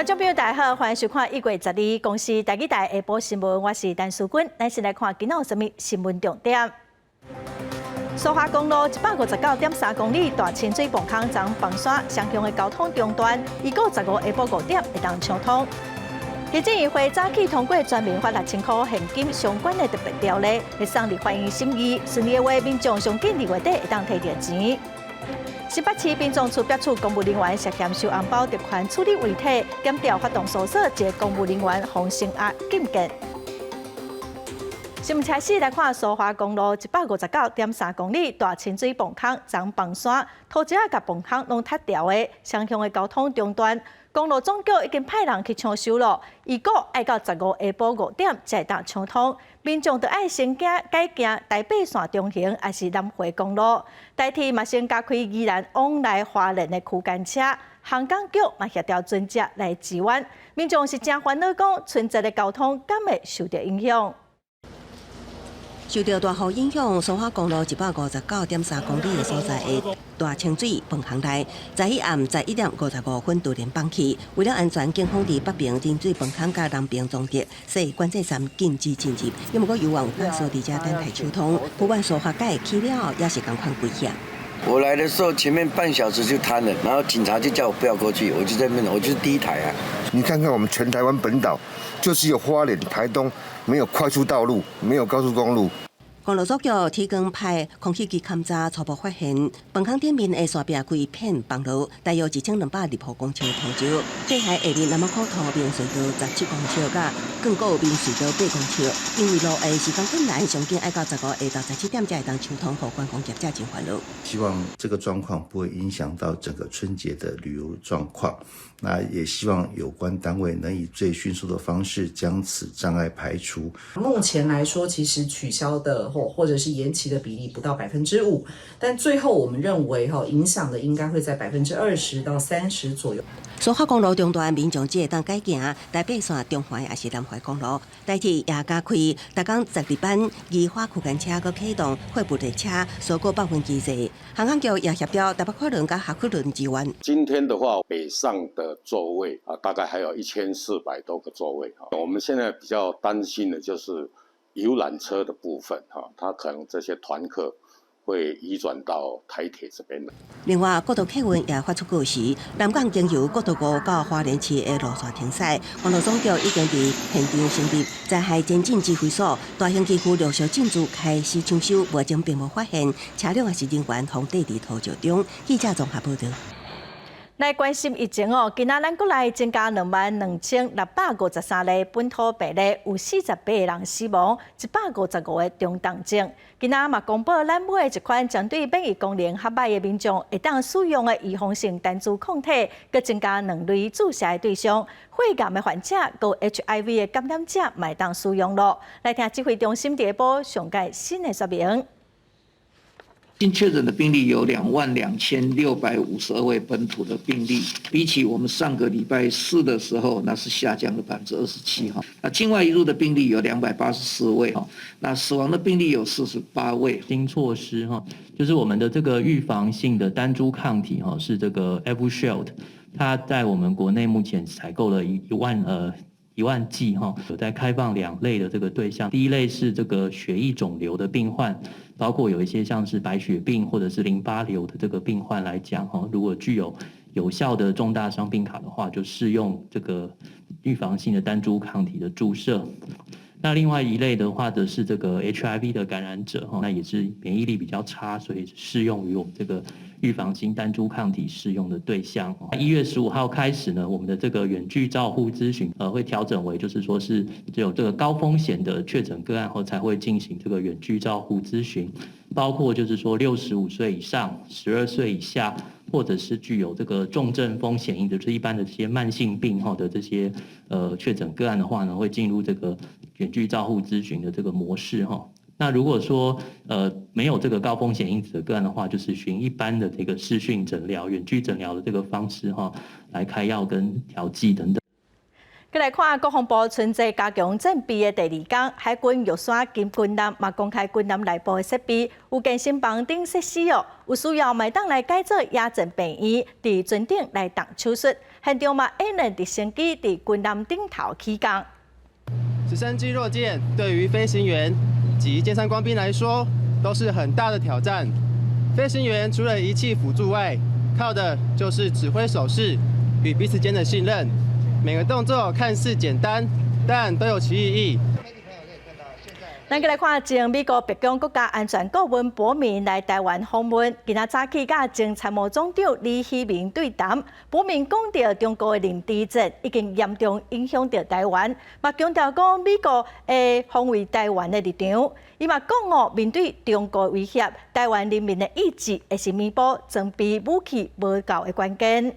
觀眾朋友大家好，歡迎收看1月12公視台語台下晡新聞，我是陳淑君。咱先來看今仔有啥物新聞重點。蘇花公路159.3公里大清水磅空昨崩山，雙向的交通中斷，預估15下晡5點會當暢通。行政院會早起通過全民發6000箍現金相關的特別條例，會送立法院審議。順利的話，民眾上緊2月底會當提著錢。新北市殯葬處表示，公務人員涉嫌收紅包特權處理遺體，檢調發動搜索一個公務人員黃成壓禁見。新聞開始來看蘇花公路159.3公里大清水磅空昨崩山，土石佮磅空攏塌掉的，雙向的交通中斷。公路總局已經派人去搶修囉，預估愛到15下晡5點才會當暢通。民眾著愛先行改行台八線中橫，抑是南迴公路。台鐵嘛先加開宜蘭往來花蓮的區間車，航港局嘛協調船隻來支援。民眾是誠煩惱，講春節的交通敢會受著影響？受著大雨影響，蘇花公路159.3公里的所在的大清水磅空內，昨彼暗11點55分突然崩去。為了安全，警方佇北爿冷水磅空佮南爿總得設管制站禁止進入。毋過猶原有駕駛佇遮等待搶通，不管蘇花改起了後，也是仝款危險。我來的時候，前面半小時就癱了，然後警察就叫我不要過去，我就在那邊，我就是第一台啊。你看看我們全台灣本島，就是有花蓮、台東，沒有快速道路，沒有高速公路。公路總局天光派空氣機勘查，初步發現磅空頂面的山壁規片崩落，大約1220立方公尺土石。底下下面南澳苦土面隧道17公尺，佮更高面隧道8公尺。因為路的時間困難，上緊愛到15下晝17點才會當暢通，予觀光業者真煩惱。希望這個狀況不會影響到整個春節的旅遊狀況。那也希望有關單位能以最迅速的方式將此障礙排除。目前來說，其實取消的或者是延期的比例不到5%，但最後我們認為哈影響的應該會在20%到30%左右。蘇花公路中段民眾只會當改行台八線中環抑是南迴公路，台鐵也加開，逐工12班宜花區間車閣啟動貨物列車，疏過百分之濟。航空局也協調台北客輪佮客輪支援。今天的話，北上的座位啊，大概還有1400多個座位。我們現在比較擔心的就是遊覽車的部分，哈，它可能這些團客會移轉到台鐵這邊來。另外，國道客運也發出告示，南港經由國道五到花蓮市的路線停駛。公路總局已經佇現場成立災害前進指揮所，大型機具陸續進駐開始搶修，目前並無發現車輛抑是人員予綴佇土石中。記者綜合報導。來關心疫情哦，今仔咱國內增加22,653例本土病例，有48個人死亡，155個中重症。今仔嘛公布，咱買一款針對免疫功能較䆀的民眾會當使用的預防性單株抗體，閣增加兩類注射的對象，血癌的患者、佮 HIV 的感染者嘛會當使用囉。來聽指揮中心下晡上蓋新的說明。新確診的病例有22,652位本土的病例，比起我們上個禮拜四的時候，那是下降了27%哈。那境外移入的病例有284位哈，那死亡的病例有48位。新措施哈，就是我們的這個預防性的單株抗體哈，是這個 Evusheld，它在我們國內目前採購了1萬劑哈，有在開放兩類的這個對象，第一類是這個血液腫瘤的病患。包括有一些像是白血病或者是淋巴瘤的這個病患來講，哈，如果具有有效的重大傷病卡的話，就適用這個預防性的單株抗體的注射。那另外一類的話則是這個 HIV 的感染者，哈，那也是免疫力比較差，所以適用於我們這個預防性單株抗體適用的對象。1月15號開始呢，我們的這個遠距照護諮詢，會調整為就是說是只有這個高風險的確診個案後才會進行這個遠距照護諮詢，包括就是說65歲以上、12歲以下，或者是具有這個重症風險，就是一般的這些慢性病哈的這些確診個案的話呢，會進入這個遠距照護諮詢的這個模式哈。那如果說沒有這個高風險因子的個案的話，就是循一般的這個視訊診療、遠距診療的這個方式哈，來開藥跟調劑等等。閣來看國防部春節加強戰備的第二工，海軍玉山金軍艦嘛公開軍艦內部的設備，有健身房等設施哦，有需要嘛會當來改做野戰病院，佇船頂來動手術。現場嘛演練直升機佇軍艦頂頭起降。直升機落艦對於飛行員及艦上官兵來說都是很大的挑戰。飛行員除了儀器輔助外，靠的就是指揮手勢與彼此間的信任。每個動作看似簡單，但都有其意義。咱閣來看前美國白宮國家安全顧問博明來台灣訪問，今仔早起佮前參謀總長李喜明對談。博明講著中國的認知戰已經嚴重影響著台灣，嘛強調講美國會防衛台灣的立場。伊嘛講哦，面對中國威脅，台灣人民的意志會是彌補裝備武器無夠的關鍵。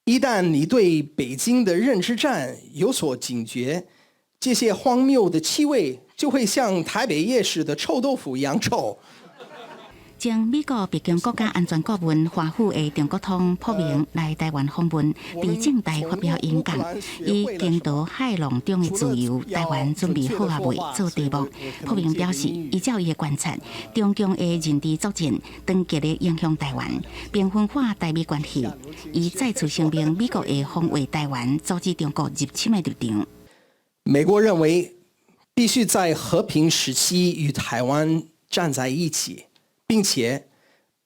一旦你對北京的認知戰有所警覺，這些荒謬的氣味就會像台北夜市的臭豆腐一樣臭。前美國白宮國家安全顧問華府的中國通朴明來台灣訪問，佇政大發表演講，以驚濤駭浪中的自由，台灣準備好矣未做題目。朴明表示，依照伊的觀察，中共的認知作戰長期咧影響台灣，並分化台美關係。伊再次聲明，美國會防衛台灣，阻止中國入侵的立場。美國認為必須在和平時期與台灣站在一起，並且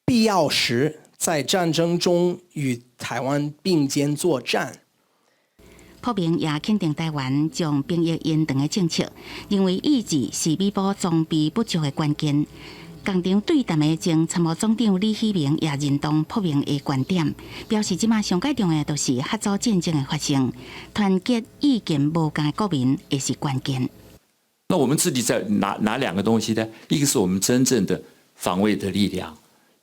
必要時在戰爭中與台灣並肩作戰。朴明也肯定台灣將兵役延長的政策，認為意志是彌補裝備不足的關鍵。仝場對談的前參謀總長李喜明也認同朴明的觀點，表示這馬上蓋重要就是嚇阻戰爭的發生，團結意見無仝的國民會是關鍵。那我們自己在哪兩個東西呢？一個是我們真正的防衛的力量，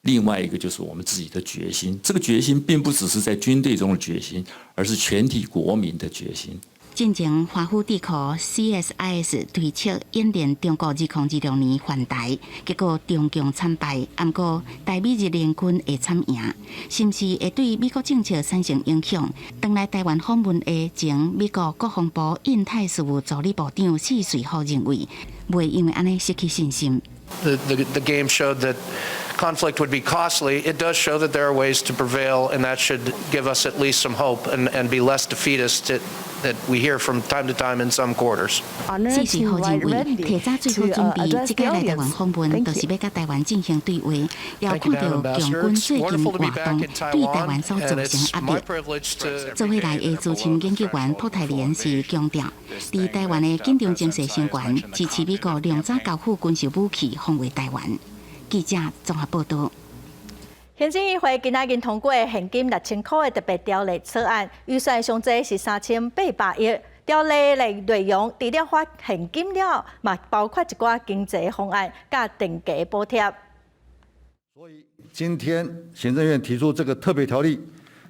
另外一個就是我們自己的決心。這個決心並不只是在軍隊中的決心，而是全體國民的決心。進前華府智庫 CSIS 推測演練中國2026年犯台，結果中共慘敗。毋過台美日聯軍會慘贏，是毋是會對美國政策產生影響？當來台灣訪問的前美國國防部印太事務助理部長謝瑞虎認為，袂因為按呢失去信心。 The game showed that conflict would be costly. It does show that there are ways to prevail, and that should give us at least some hope and be less defeatist that we hear from time to time in some quarters. 謝瑞虎認為，提早做好準備，這擺來台灣訪問，就是欲佮台灣進行對話，也看著共軍最近活動對台灣所造成壓力。做伙來的資深研究員朴泰蓮是強調，佇台灣的緊張情勢升懸，支持美國量早交付軍售武器防衛台灣。記者綜合報道。行政院會今仔日通過現金6000箍的特別條例草案，預算上濟是3800億。條例的內容除了發現金了，嘛包括一寡經濟方案佮電價補貼。所以今天行政院提出這個特別條例，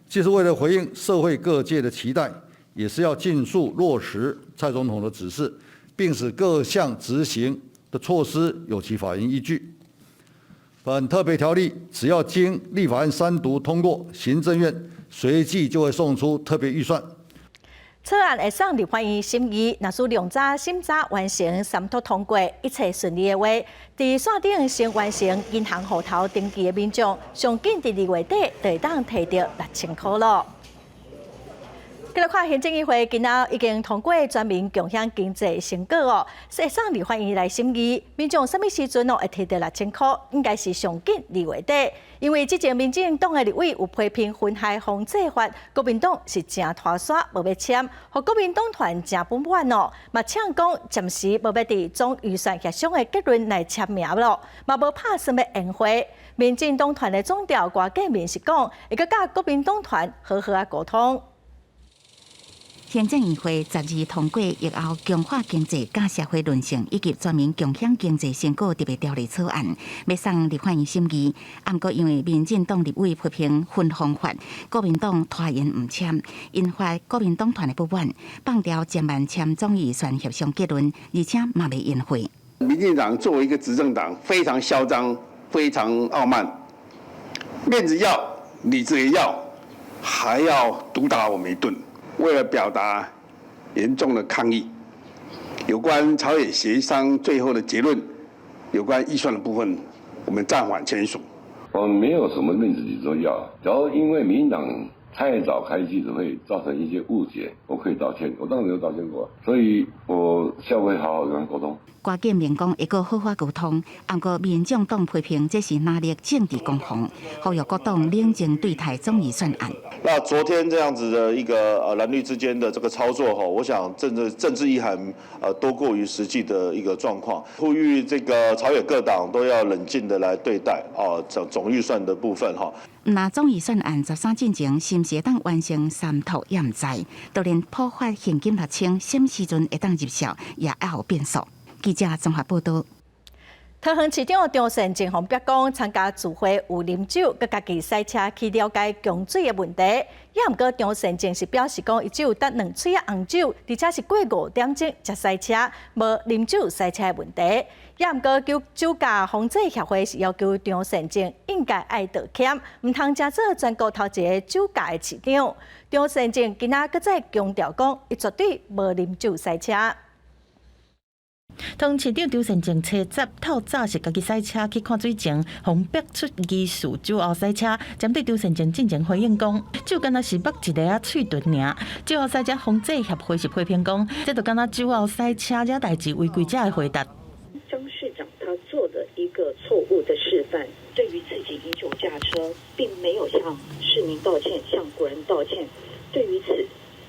既是為了回應社會各界的期待，也是要盡速落實蔡總統的指示，並使各項執行的措施有其法源依據。本特別條例只要經立法院三讀通過，行政院隨即就會送出特別預算。草案會送立法院審議，若是量早審查完成三讀通過，一切順利的話，佇線頂先完成銀行戶頭登記的民眾，上緊佇2月底就會當提著6000箍囉。繼續看行政院會今仔已經通過全民共享經濟成果哦，會送立法院來審議。民眾啥物時陣哦會提著6000箍，應該是上緊2月底。因為之前民進黨的立委有批評分害防制法，國民黨是誠拖沙無欲簽，予國民黨團誠不滿哦，嘛嗆講暫時無欲佇總預算協商的結論來簽名囉，嘛無拍算欲延會。民進黨團的總召郭建明是講，會閣佮國民黨團好好仔溝通。行政院會12通過疫後強化經濟佮社會韌性以及全民共享經濟成果特別條例草案，欲送立法院審議。毋過因為民進黨立委批評分紅法，國民黨拖延毋簽，引發國民黨團的不滿，放調暫慢簽總預算協商結論，而且嘛欲延會。民進黨作為一個執政黨，非常囂張，非常傲慢，面子要，裡子也要，還要毒打我們一頓。為了表達嚴重的抗議，有關朝野協商最後的結論，有關預算的部分，我們暫緩簽署。我們沒有什麼面子裡子都要，然後因為民進黨太早開記者會，造成一些誤解，我可以道歉，我當時有道歉過，所以我下午會好好跟他溝通。郭建明講會閣好好溝通，毋過民眾黨批評這是拿捏政治攻防，呼籲各黨冷靜對待總預算案。那昨天這樣子的一個藍綠之間的這個操作哈，我想政治意涵多過於實際的一個狀況，呼籲這個朝野各黨都要冷靜的來對待啊總預算的部分哈。若總預算案13進前，是毋是會當完成三讀也毋知，就連普法現金6000，啥物時陣會當入數，也猶有變數。記者綜合報道。桃園市長張善政予人逼講參加聚會有啉酒，閣家己駛車去了解供水的問題。也毋過張善政是表示講，伊只有得兩喙仔紅酒，而且是過5點鐘才駛車，無啉酒駛車的問題。也毋過酒駕防制協會是要求張善政應該愛道歉，毋通成做全國頭一个酒駕的市長。張善政今仔閣再強調講，伊絕對無啉酒駛車。桃園市長張善政初十透早是家己駛車去看水情，予人逼出疑似酒後駛車。針對張善政進前回應講，酒敢若是目一个仔喙唇爾。酒後駛車防制協會是批評講，這就敢若酒後駛車惹代誌違規者的回答。張市長他做了一個錯誤的示範，對於自己飲酒駕車，並沒有向市民道歉，向國人道歉。對於此，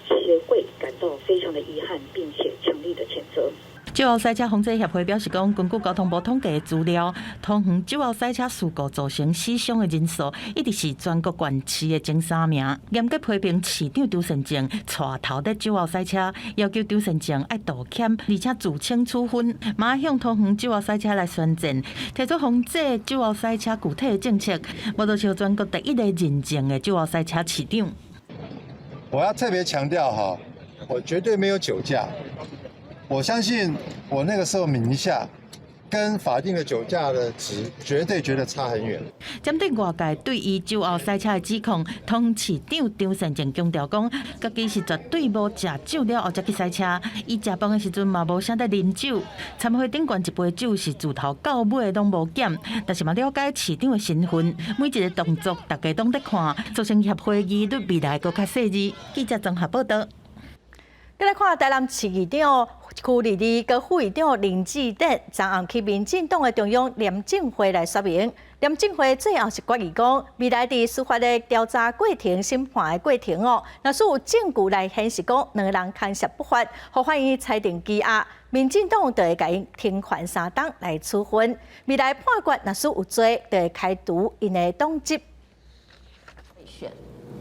協會感到非常的遺憾，並且強力的譴責。酒後駛車防制協會表示講，根據交通部統計資料，桃園酒後駛車事故造成死傷的人數，一直是全國縣市的前三名。嚴格批評市長張善政帶頭佇酒後駛車，要求張善政愛道歉，而且自請處分，嘛向桃園酒後駛車來宣戰，提出防制酒後駛車具體的政策，無就像全國第一个認證的酒後駛車市長。我要特別強調哈，我絕對沒有酒駕。我相信我那個時候抿一下，跟法定的酒駕的值絕對覺得差很遠。針對外界對伊酒後駛車的指控，桃園市長張善政強調講，家己是絕對無食酒了後才去駛車，伊食飯的時陣嘛無啥佇啉酒，餐會頂懸一杯酒是自頭到尾攏無減，但是嘛了解市長的身份，每一个動作大家攏佇看，造成協會疑慮未來閣較細緻。記者綜合報道。閣來看台南市議長區莉莉佮副議長林志典，昨暗去民進黨的中央廉政會來說明。廉政會最後是決議講，未來佇司法的調查過程、審判的過程哦，若是有證據來顯示講兩个人牽涉不法，予法院裁定羈押，民進黨就會共𪜶停權3冬來處分。未來判決若是有罪，就會開除𪜶的黨籍。選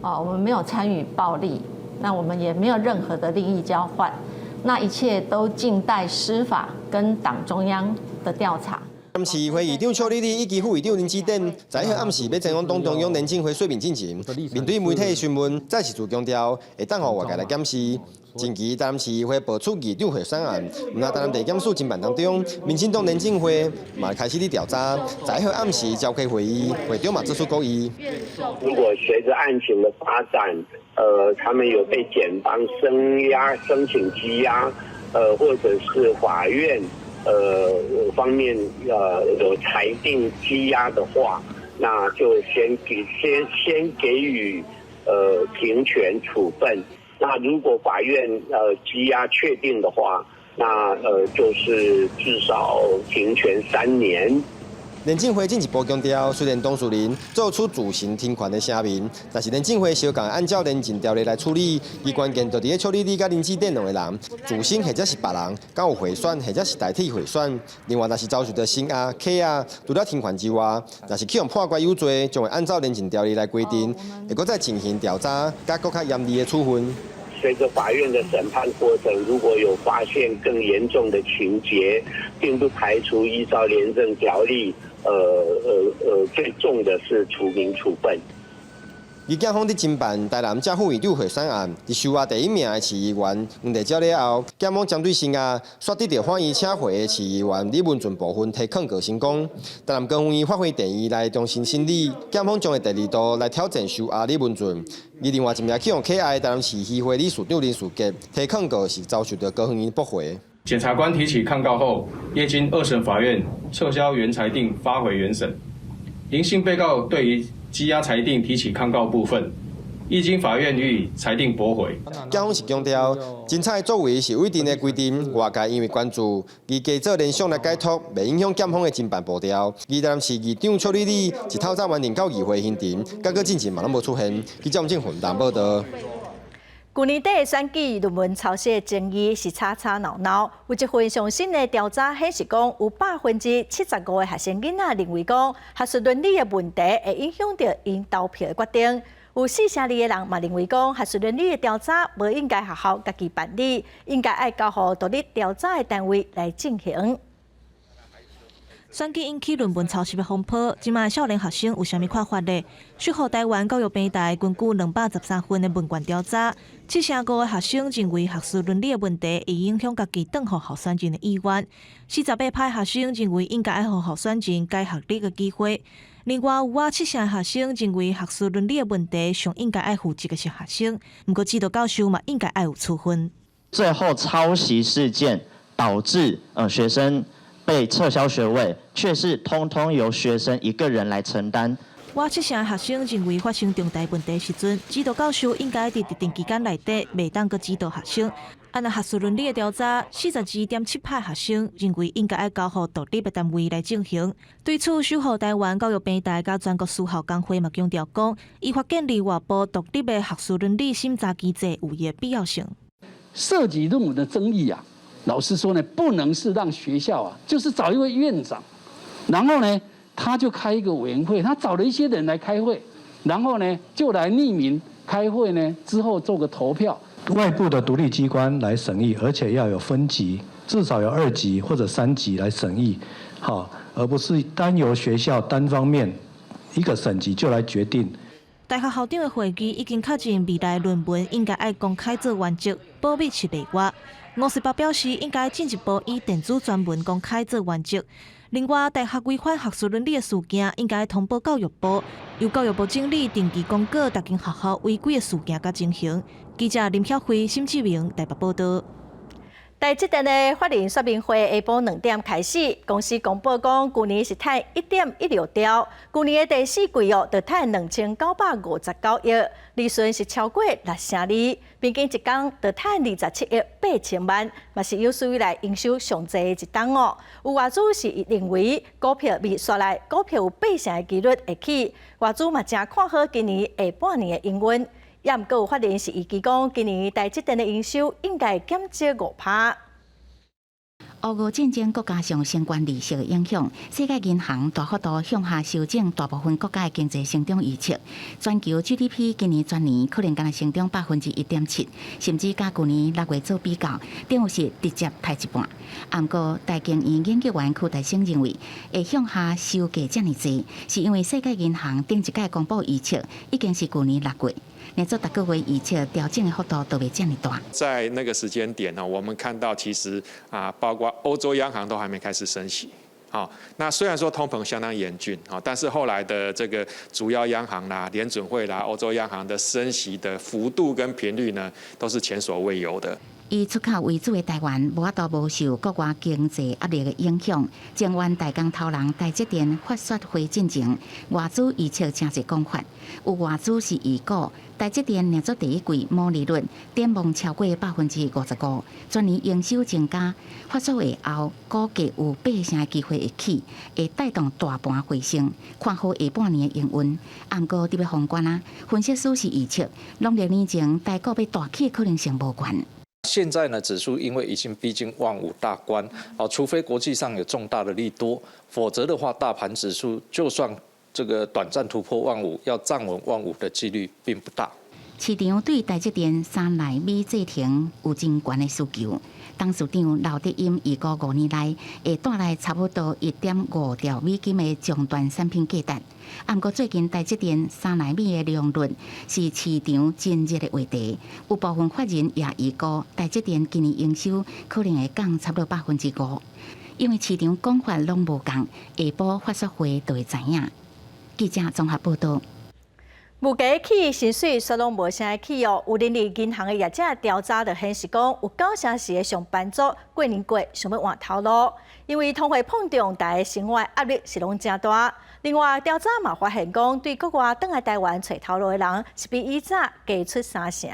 啊，我們沒有參與暴力。那我們也沒有任何的利益交換，那一切都靜待司法跟黨中央的調查。台南市議會議長邱莉莉以及副議長林志典，十一號暗時欲前往黨中央廉政會說明進前，面對媒體詢問，再次強調會等予外界來檢視。近期台南市議會爆出議長賄選案，毋但台南地檢署偵辦當中，民進黨廉政會嘛開始佇調查。十一號暗時召開會議，會長嘛做出決議。如果隨着案情的發展，他們有被檢方聲押、申請羈押，或者是法院，方面，有裁定羈押的話，那就先給予，停權處分。那如果法院羈押確定的話，那就是至少停權3年。廉政會進一步強調，雖然當事人做出自行停權的聲明，但是廉政會相仝按照廉政條例來處理。伊關鍵就佇咧邱莉莉佮林志典兩个人自身或者是別人，敢有賄選或者是代替賄選。另外，若是遭受著聲押、扣押，除了停權之外，若是去予判決有罪，將會按照廉政條例來規定，會閣再進行調查，佮閣較嚴厲的處分。隨着法院的審判過程，如果有發現更嚴重的情節，並不排除依照廉政條例，最重的是除名處分。而檢方佇偵辦台南正副議長賄選案，佇收押第一名的市議員黃麗椒了後，檢方針對聲押，煞得著法院請回的市議員李文俊部分提控告成功。台南高院發回地院來重新審理，檢方將會第二度來挑戰收押李文俊。而另外一名去予扣押的台南市議會理事長林士傑提控告是遭受著高法院駁回。檢察官提起抗告後，業經二審法院撤銷原裁定，發回原審。林姓被告對於羈押裁定提起抗告部分，一經法院予以裁定駁回。檢方是強調，偵查的作為是規定的規定，外界因為關注而加做聯想來解讀，袂影響檢方的偵辦步調。而台南市議長邱莉莉一透早完成到議會行程，結果進前嘛攏無出現。記者吳正雲報道。舊年底的選舉論文抄襲爭議是吵吵鬧鬧，有一份上新的調查顯示講，有75%的學生囡仔認為講，學術倫理的問題會影響著𪜶投票的決定。有42%的人嘛認為講，學術倫理的調查無應該學校家己辦理，應該愛交予獨立調查的單位來進行。選舉引起論文抄襲的風波，這馬少年學生有啥物看法呢？守護台灣教育平台根據213份的問卷調查，75%的學生認為學術倫理的問題會影響家己轉予候選人的意願。48%學生認為應該愛予候選人改學歷的機會。另外有七成學生認為學術倫理的問題上應該愛負責的是學生，毋過指導教授嘛應該愛有處分。最後抄襲事件導致學生被撤銷學位，卻是通通由學生一個人來承擔。我七成學生認為發生重大問題時陣，指導教授應該佇特定期間內底袂當閣指導學生。按那學術倫理的調查，42.7%學生認為應該愛交予獨立的單位來進行。對此，守護台灣教育平台佮全國私校工會嘛強調講，依法建立外部獨立的學術倫理審查機制有伊的必要性。涉及論文的爭議啊，老實說呢，不能是讓學校啊，就是找一位院長，然後呢，他就開一個委員會，他找了一些人來開會，然後呢，就來匿名開會呢，之後做個投票。外部的獨立機關來審議，而且要有分級，至少有二級或者三級來審議，好，而不是單由學校單方面一個審級就來決定。大學校長的會議已經確認未來論文應該愛公開做原則，保密是例外。58表示應該進一步以電子全文公開做原則。另外，大學違反學術倫理的事件應該通報教育部，由教育部整理定期公告逐間學校違規的事件佮情形。記者林曉慧、沈志明台北報道。台積電的法人說明會下晡2點開始，公司公布講，舊年是賺1.16兆，舊年的第四季哦，就賺2959億，利潤是超過六成二，平均一工就賺27億8千萬，嘛是有史以來營收上濟的一冬哦。有外資是認為股票未煞來，股票有八成的幾率會起，外資嘛誠看好今年下半年的營運。也毋過有法人是預期講，今年台積電的營收應該減少5%。俄烏戰爭，閣加上相關利息的影響，世界銀行大幅度向下修正大部分國家的經濟成長預測。全球 GDP 今年全年可能干焦成長1.7%，甚至佮舊年6月做比較，等於是直接刣一半。毋過台經院研究員柯大生認為，會向下修價遮爾濟，是因為世界銀行頂一擺公布預測已經是舊年6月。連做逐個月預測調整的幅度都袂遮爾大。在那個時間點呢，我們看到其實啊，包括歐洲央行都還沒開始升息。好，那雖然說通膨相當嚴峻，啊，但是後來的這個主要央行啦、聯準會啦、歐洲央行的升息的幅度跟頻率呢，都是前所未有的。以出口為主的台灣，無法度無受國外經濟壓力的影響。前灣大工頭人台積電法說會進前，外資預測誠濟講法，有外資是預估台積電年做第一季毛利率展望超過55%，全年營收增加。法說會後，估計有八成的機會會起，會帶動大盤回升，看好下半年的營運。毋過特別宏觀啊，分析師是預測，農曆年前台股欲大起的可能性無懸。現在呢，指數因為已經逼近萬五大關，啊，除非國際上有重大的利多，否則的話，大盤指數就算這個短暫突破萬五，要站穩萬五的幾率並不大。市場對台積電3奈米製程有真懸的需求。董事長劉德音預估5年內會帶來差不多1.5兆美金的終端產品價值。毋過最近台積電3奈米的良率是市場真熱的話題，有部分法人也預估台積電今年營收可能會降差不多5%，因為市場講法攏無仝，下晡法說會就會知影。記者綜合報道。物價起，薪水煞攏無啥起哦。有人力銀行的業者調查就顯示講，有九成四的上班族過年過想欲換頭路，因為通貨膨脹，大家生活壓力是攏誠大。另外調查嘛發現講，對國外轉來台灣揣頭路的人，是比以早加出三成。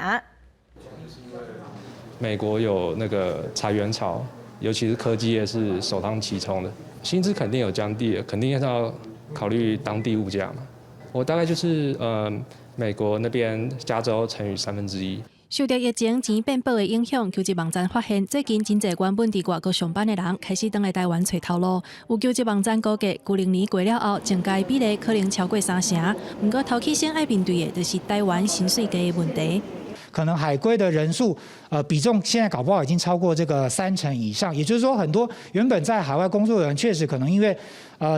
美國有那個裁員潮，尤其是科技業是首當其衝的，薪資肯定有降低，肯定要考慮當地物價嘛。我大概就是美國那邊加州乘以1/3。受著疫情錢變薄的影響，求職網站發現最近真濟原本佇外國上班的人開始轉來台灣揣頭路。有求職網站估計，舊年過了後，增加比例可能超過三成。毋過頭起先愛面對的，就是台灣薪水低的問題。可能海歸的人數，比重現在搞不好已經超過這個三成以上。也就是說，很多原本在海外工作的人，確實可能因為，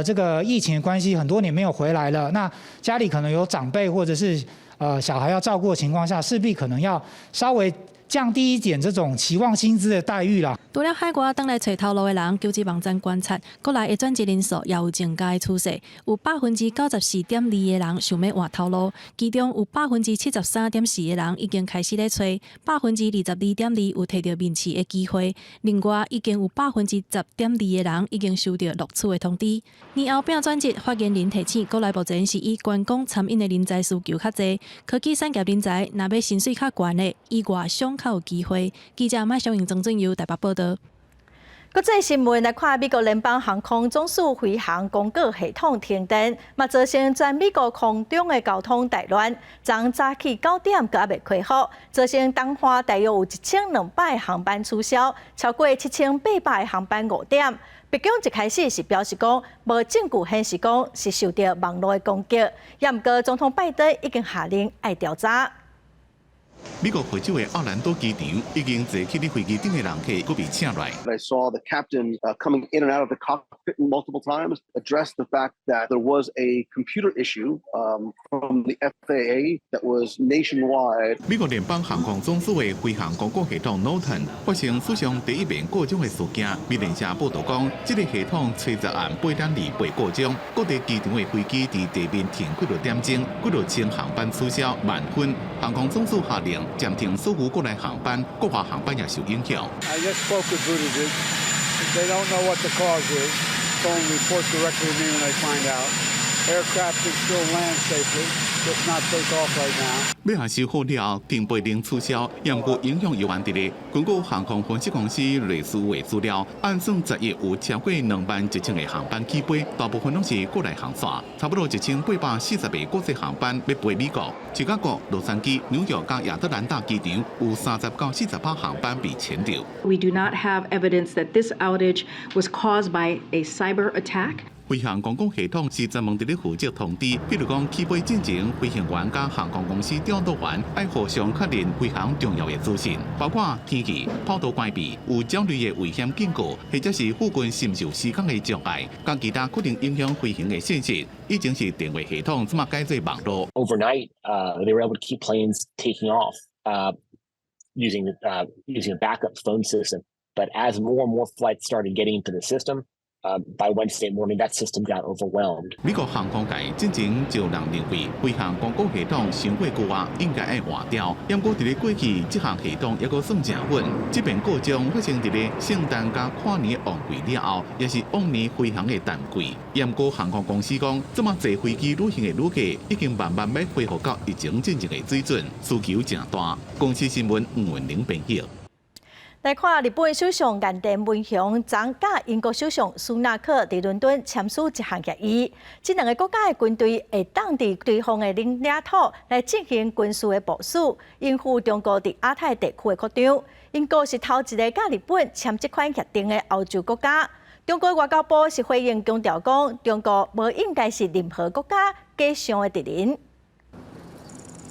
這個疫情的關係，很多年沒有回來了。那家裡可能有長輩或者是，小孩要照顧的情況下，勢必可能要稍微降低一點這種期望薪資的待遇啦。除了海外轉來揣頭路的人，求職網站觀察，國內的轉職人數也有增加的趨勢，有94.2%的人想欲換頭路，其中有73.4%的人已經開始咧揣，22.2%有提著面試的機會。另外，已經有10.2%的人已經收著錄取的通知。年後變轉職，發言人提醒，國內目前是以觀光餐飲的人才需求較濟，科技產業人才若欲薪水較懸的，以外商較有機會。記者馬小瑩、曾俊佑台北報導。國際新聞來看，美國聯邦航空總署飛行公告系統停電，嘛造成全美國空中的交通大亂。從早起9點閣猶未恢復，造成東岸大約有1200航班取消，超過7800航班誤點。白宮一開始是表示講，無證據顯示講是受著網路的攻擊，也毋過總統拜登已經下令愛調查。美國佛州的奧蘭多機場已經坐起佇飛機頂的人客，閣被請來。 I saw the captain coming in and out of the cockpit multiple times, addressed the fact that there was a computer issue from the FAA that was nationwide. 美國聯邦航空總署的飛行公告系統 NOTAM 發生史上第一面故障的事件。美聯社報導講，這個系統初十暗8點28故障，各地機場的飛機佇地面停幾落點鐘，幾落千航班取消萬分。航空總署下令暫停所有國內航班，國外航班也受影響。 I just spoke with Buttigieg. They don't know what the cause is. They'll report directly to me when they find out. Aircraft can still land safely, just not take off right now. 欲予修好了後，停飛令取消，毋過影響猶原佇咧。根據航空分析公司瑞思的資料，按算十一有超過21,000個航班起飛，大部分攏是國內航線，差不多1840個國際航班欲飛美國。芝加哥、洛杉磯、紐約佮亞特蘭大機場有30到48航班被延著。 We do not have evidence that this outage was caused by a cyber attack. 飛行公告系統是專門佇咧負責通知，比如講起飛進前，飛行員佮航空公司調度員愛互相確認飛行重要的資訊，包括天氣、跑道關閉、有鳥類的危險警告，或者是附近是毋是有施工的障礙，佮其他可能影響飛行的信息。以前是電話系統，這馬改做網路。 Overnight, they were able to keep planes taking off using a backup phone system. But as more and more flights started getting into the system, by Wednesday morning, that system got overwhelmed. 美國航空界進前就有人認為，飛行公告系統傷過舊啊，應該愛換掉。毋過佇咧過去，這項系統猶閣算誠穩。這遍故障發生佇咧聖誕佮跨年旺季了後，也是往年飛行的淡季。毋過航空公司講，這馬坐飛機旅行的旅客已經慢慢欲恢復到疫情進前的水準，需求誠大。公視新聞吳文玲編譯。來看日本首相岸田文雄，昨佮英國首相蘇納克佇倫敦簽署一項協議，這兩个國家的軍隊會當佇對方的領土來進行軍事的部署，應付中國佇亞太地區的擴張。英國是頭一个佮日本簽這款協定的歐洲國家。中國外交部是回應強調講，中國無應該是任何國家假想的敵人。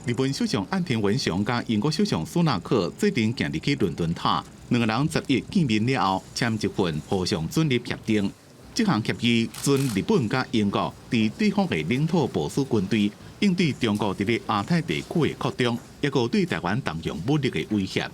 日本首相岸田文雄佮英國首相蘇納克做陣行入去倫敦塔，兩個人十一見面了後，簽一份互相准入協定。這項協議准日本佮英國佇對方的領土部署軍隊，應對中國佇咧亞太地區的擴張，抑閣對台灣動用武力的威脅。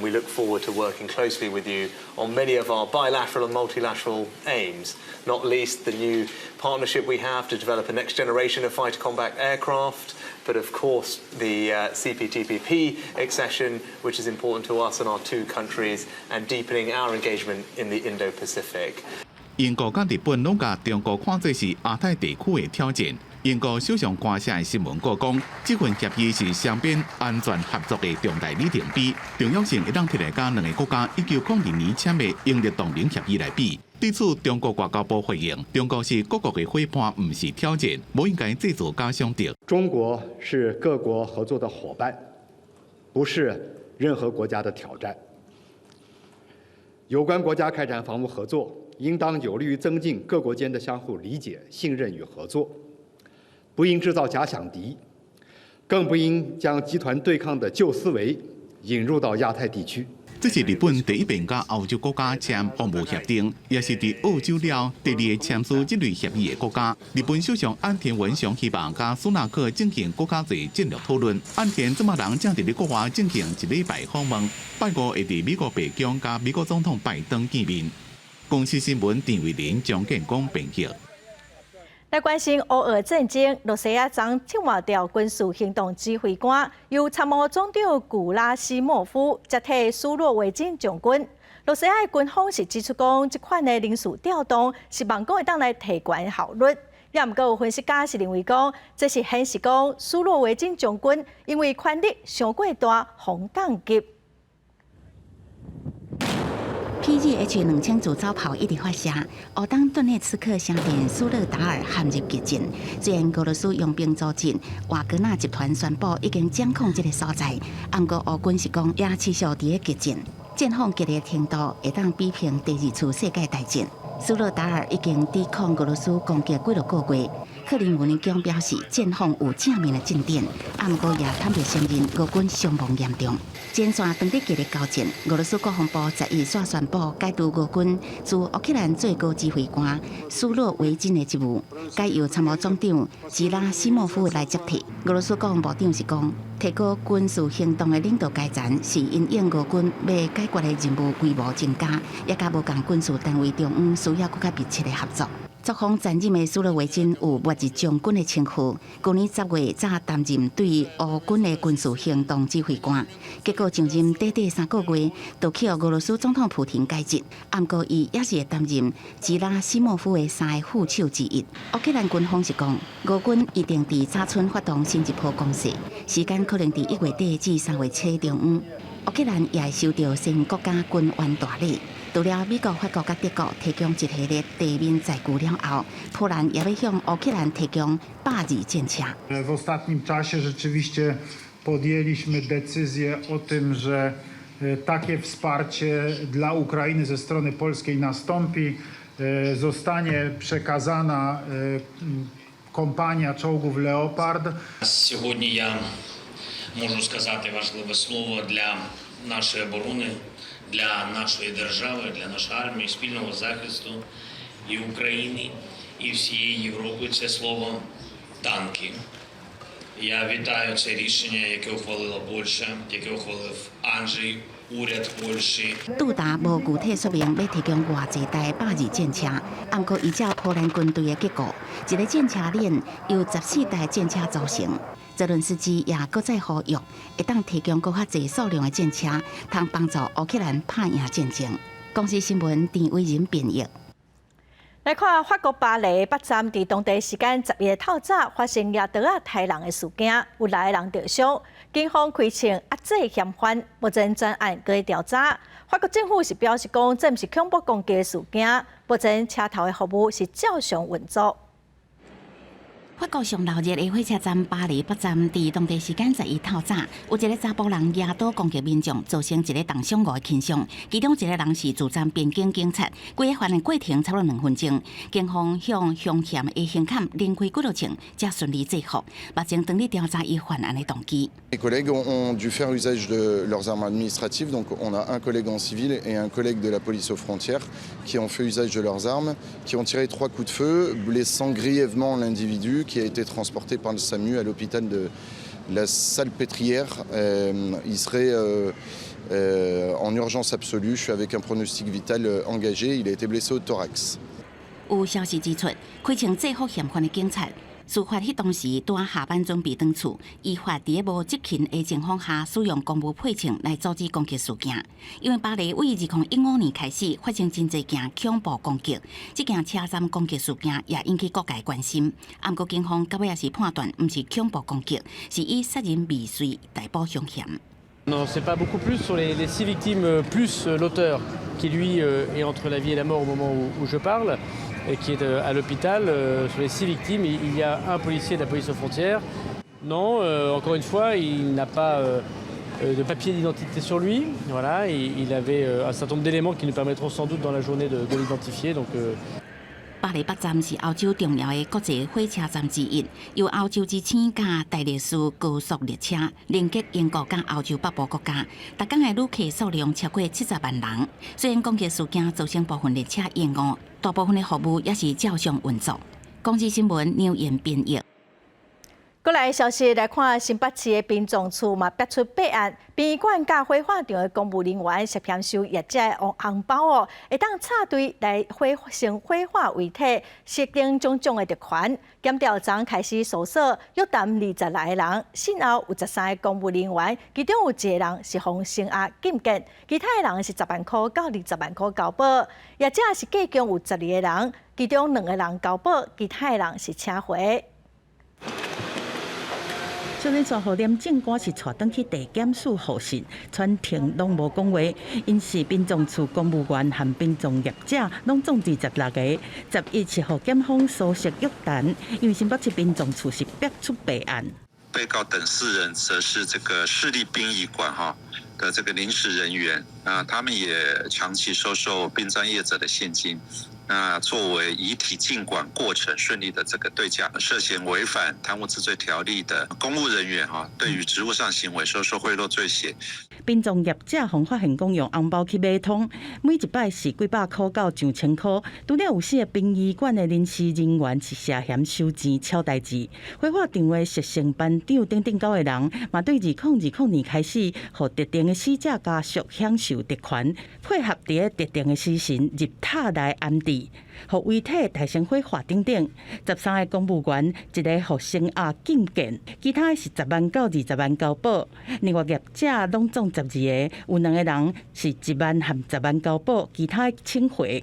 We look forward to working closely with you on many of our bilateral and multilateral aims, not least the new partnership we have to develop a next generation of fighter combat aircraft, But of course, the CPTPP accession, which is important to us and our two countries, and deepening our engagement in the Indo-Pacific. 英國佮日本攏共中國看做是亞太地區的挑戰。英國首相官舍的新聞稿講，這份協議是雙邊安全合作的重大里程碑，重要性會當提來佮兩个國家1902年簽的英日同盟協議來比。對此，中國外交部回應：中國是各國的夥伴，毋是挑戰，無應該製造假想敵。中國是各國合作的夥伴，不是任何國家的挑戰。有關國家開展防務合作，應當有利於增進各國間的相互理解、信任與合作，不應製造假想敵，更不應將集團對抗的舊思維引入到亞太地區。這是日本第一遍佮歐洲國家簽防務協定，也是佇澳洲了第二個簽署這類協議的國家。日本首相岸田文雄希望佮蘇納克進行閣較濟戰略討論。岸田這馬人正佇咧國外進行一禮拜訪問，拜五會佇美國白宮佮美國總統拜登見面。公視新聞陳慧琳、張建光編譯。來關心烏俄戰爭，羅西亞將撤換掉軍事行動指揮官，由參謀總長古拉西莫夫接替蘇洛維金將軍。羅西亞的軍方是指出講，這款的人事調動是望講會當來提懸效率。也毋過有分析家是認為講，這是顯示講蘇洛維金將軍因為權力傷過大，予降級。 PZH 2000自走炮一直發射，烏東頓涅茨克城鎮蘇勒達爾陷入激戰。雖然俄羅斯傭兵組織瓦格納集團宣布已經掌控這个所在，毋過烏軍是講也持續佇咧激戰，戰況激烈程度會當比拼第二次世界大戰。蘇勒達爾已經抵抗俄羅斯攻擊幾落個月。克里姆林宮表示，戰況有正面的進展，毋過也坦白承認俄軍傷亡嚴重。前線當地激烈交戰，俄羅斯國防部11煞宣布解除俄軍駐烏克蘭最高指揮官蘇洛維金的職務，改由參謀總長吉拉西莫夫來接替。俄羅斯國防部長是講，提高軍事行動的領導階層是因應俄軍欲解決的任務規模增加，也佮無仝軍事單位中央需要閣較密切的合作。作風殘忍的蘇洛維金有末日將軍的稱號，舊年10月才擔任對烏軍的軍事行動指揮官，結果上任短短3個月，就去予俄羅斯總統普廷解職。毋過伊猶是會擔任吉拉西莫夫的三个副手之一。烏克蘭軍方是講，俄軍一定佇早春發動新一波攻勢，時間可能佇1月底至3月初中央。烏克蘭也會收著新國家軍援大禮。除了美國、法國佮德國提供一系列地面載具了後，波蘭也欲向烏克蘭提供120戰車。 W ostatnim czasie rzeczywiście podjęliśmy decyzję o tym, że takie wsparcie dla Ukrainy ze strony polskiej nastąpi. Zostanie przekazana kompania czołgów Leopard. Сьогодні я можу сказати важливе слово для нашої оборони, для нашої держави, для нашої армії, спільного захисту і України, і всієї Європи. Це слово танки. Я вітаю це рішення, яке ухвалила Польща, яке ухвалив Анджей, уряд Польщі. 杜達無具體說明欲提供偌濟台120戰車，毋過依照波蘭軍隊的結構，一个戰車連由14台戰車組成。澤倫斯基也閣再呼籲，會當提供閣較濟數量的戰車，通幫助烏克蘭拍贏戰爭。公視新聞陳偉仁編譯。來看法國巴黎北站，佇當地時間11日透早發生舉刀仔刣人的事件，有六个人著傷，警方開槍壓制嫌犯，目前全案閣佇調查。法國政府是表示講，這毋是恐怖攻擊的事件，目前車頭的服務是照常運作。法國上鬧熱的火車站巴黎北站，佇當地時間11透早，有一个查埔人舉刀攻擊民眾，造成一个重傷五个輕傷，其中一个人是駐站邊境警察。規个犯案過程差不多2分鐘，警方向兇嫌的胸坎連開幾落槍，才順利制服。目前正咧調查伊犯案的動機。 Mes collègues ont dû faire usage de leurs armes administratives, donc on a un collègue en civil et un collègue de la police aux frontières qui ont fait usage de leurs armes, qui ont tiré trois coups de feu, blessant grièvement l'individu qui a été transporté par le SAMU à l'hôpital de la Salpêtrière. Il serait en urgence absolue avec un pronostic vital engagé. Il a été blessé au thorax. 有消息指出，開槍制服嫌犯的警察事發彼當時拄仔下班準備轉厝，依法佇咧無執勤的情況下，使用公務配槍來阻止攻擊事件。因為巴黎為2015年開始發生真濟件恐怖攻擊，這件車站攻擊事件也引起各界關心。毋過警方到尾也是判斷，毋是恐怖攻擊，是以殺人未遂逮捕兇嫌。 On n'en sait pas beaucoup plus sur les six victimes plus l'auteur qui lui est entre la vie et la mort au moment où je parle et qui est à l'hôpital. Sur les six victimes, il y a un policier de la police aux frontières. Non, encore une fois, il n'a pas de papier d'identité sur lui. Voilà, il avait un certain nombre d'éléments qui nous permettront sans doute dans la journée de l'identifier. Donc, 巴黎北站是歐洲重要的國際火車站之一，由歐洲之星佮大力士高速列車連接英國佮歐洲北部國家，逐工的旅客數量超過70萬人。雖然攻擊事件造成部分列車延誤，大部分的服務也是照常運作。公視新聞劉言編譯。過來消息來看，新北市的殯葬處嘛爆出弊案，殯儀館佮火化場的公務人員涉嫌收業者的紅包哦，會當插隊來火成火化遺體，設定種種的特權。檢調昨開始搜索，約談26個人，訊後有13个公務人員，其中有一個人是予聲押禁見，其他的人是10萬箍到20萬箍交保。業者是計共有12個人，其中兩個人交保，其他的人是請回。少年抓予廉政官是帶轉去地檢署候訊，全程攏無講話。𪜶是殯葬處公務員和殯葬業者，攏總26個。11是予檢方搜索約談，因為新北市殯葬處是爆出弊案。被告等四人則是這個市立殯儀館哈的這個臨時人員，那他們也長期收受殯葬業者的現金。那作為遺體進館過程順利的這個對價，涉嫌違反貪污治罪條例的公務人員哈，對於職務上行為收受賄賂罪嫌。殯葬業者予發現講用紅包去買通，每一擺是幾百箍到上千箍。除了有四个殯儀館的臨時人員是涉嫌收錢撨代誌，火化場的實習班長等等九個人，嘛對2020年開始，予特定的死者家屬享受特權，配合佇咧特定的時辰入塔內安置。予遺體大乘火化等等，13個公務員一个予聲押禁見，其他的是10萬到20萬交保。另外業者攏總12個，有兩個人是1萬和10萬交保，其他請回。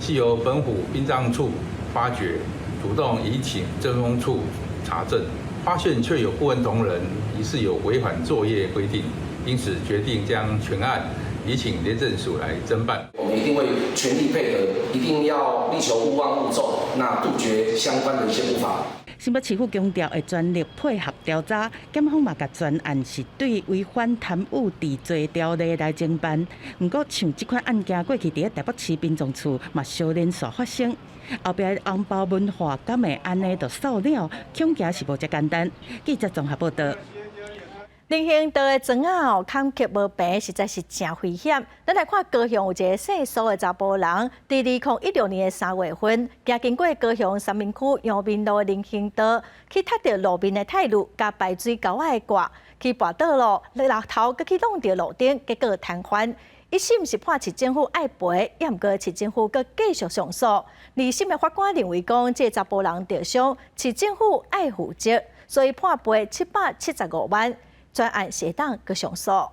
係由本府殯葬處發覺，主動移請政風處查證，發現確有部分同仁疑似有違反作業規定，因此決定將全案移請廉政署來偵辦。我們一定會全力配合，一定要力求勿忘勿縱，那杜絕相關的一些不法。新北市府強調會全力配合調查，檢方嘛共全案是對違反貪污治罪條例來偵辦。毋過像這款案件過去佇咧台北市殯葬處嘛相連續發生，後壁紅包文化敢會按呢就掃了，恐驚是無遮簡單。記者綜合報道。人行道的磚仔哦，坎曲無平，實在是誠危險。咱來看高雄有一个姓蘇的查埔人，佇2016年的3月份，行經過高雄三民區陽明路的人行道，去踢著路面的鐵路佮排水溝仔的蓋，去跋倒咯，額頭閣去挵著路頂，結果癱瘓。一審是判市政府愛賠，也毋過市政府閣繼續上訴。二審的法官認為講，這个查埔人著傷，市政府愛負責，所以判賠775萬。全案會當閣上訴。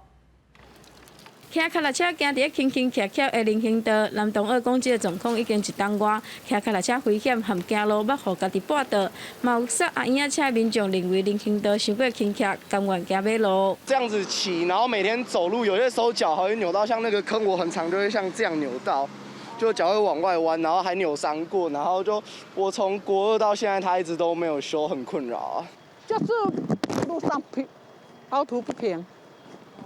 騎跤踏車行佇咧輕輕徛徛的人行道，男同學講這个狀況已經一冬外，騎跤踏車危險，和行路捌予家己跋倒。嘛有駛阿嬰仔車的民眾認為人行道傷過輕徛，甘願行馬路。這樣子騎，然後每天走路，有些時候腳還會扭到，像那個坑，我很常就會像這樣扭到，就腳會往外彎，然後還扭傷過，然後就我從國二到現在，他一直都沒有修，很困擾啊。就是路上平，凹凸不平。